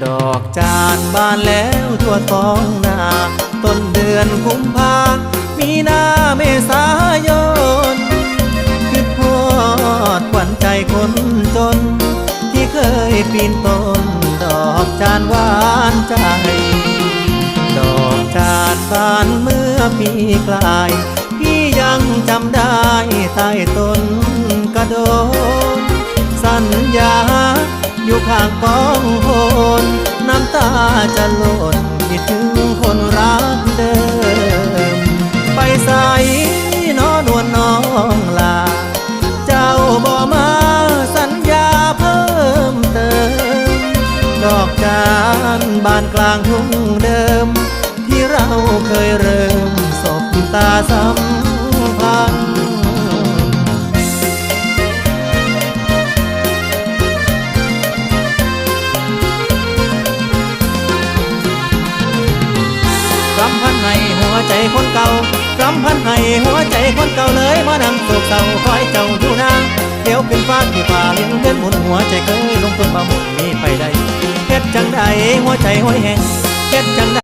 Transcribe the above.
ດອກຈານບານແລ້ວທົ່ວທ້ອງນາ ຕົ້ນເດືອນກຸມພາ ມີນາ ເມສາຍົນ ຄິດຮອດຂວັນໃຈຄົນຈົນ ທີ່ເຄີຍປີນຕົ້ນ ດອກຈານຫວານໃຈ ດອກຈານບານເມື່ອປີກາຍ ພີ່ຍັງຈຳໄດ້ໃຕ້ຕົ້ນກະໂດນ ສັນຍາຢູ່ຂ້າງກອງໂພນ ນ້ຳຕາຈະຫຼົ່ນ ຄິດເຖິງຄົນຮັກເດີມ ໄປໃສນໍນວນນ້ອງຫຼ້າ ເຈົ້າບໍ່ມາສັນຍາເພີ່ມເຕີມ ດອກຈານບານກາງທຸ່ງເດີມ ທີ່ເຮົາເຄີຍເລີ່ມສົບຕາສຳພັນ ສຳພັນໃຫ້ຫົວໃຈຄົນເກົ່າ ສຳພັນໃຫ້ຫົວໃຈຄົນເກົ່າ ເລີຍມານັ່ງໂສກເສົ້າ ຄອຍເຈົ້າຢູ່ນາ ດຽວຂຶ້ນຟ້າທີ່ຟ້າເລື່ອນໝູນ ຫົວໃຈເຄີຍລົງທຶນມາໝູນ ມີໄປໄດ້ ເຮັດຈັ່ງໃດຫົວໃຈຫ້ວຍແຮງ ເຮັດຈັ່ງໃດ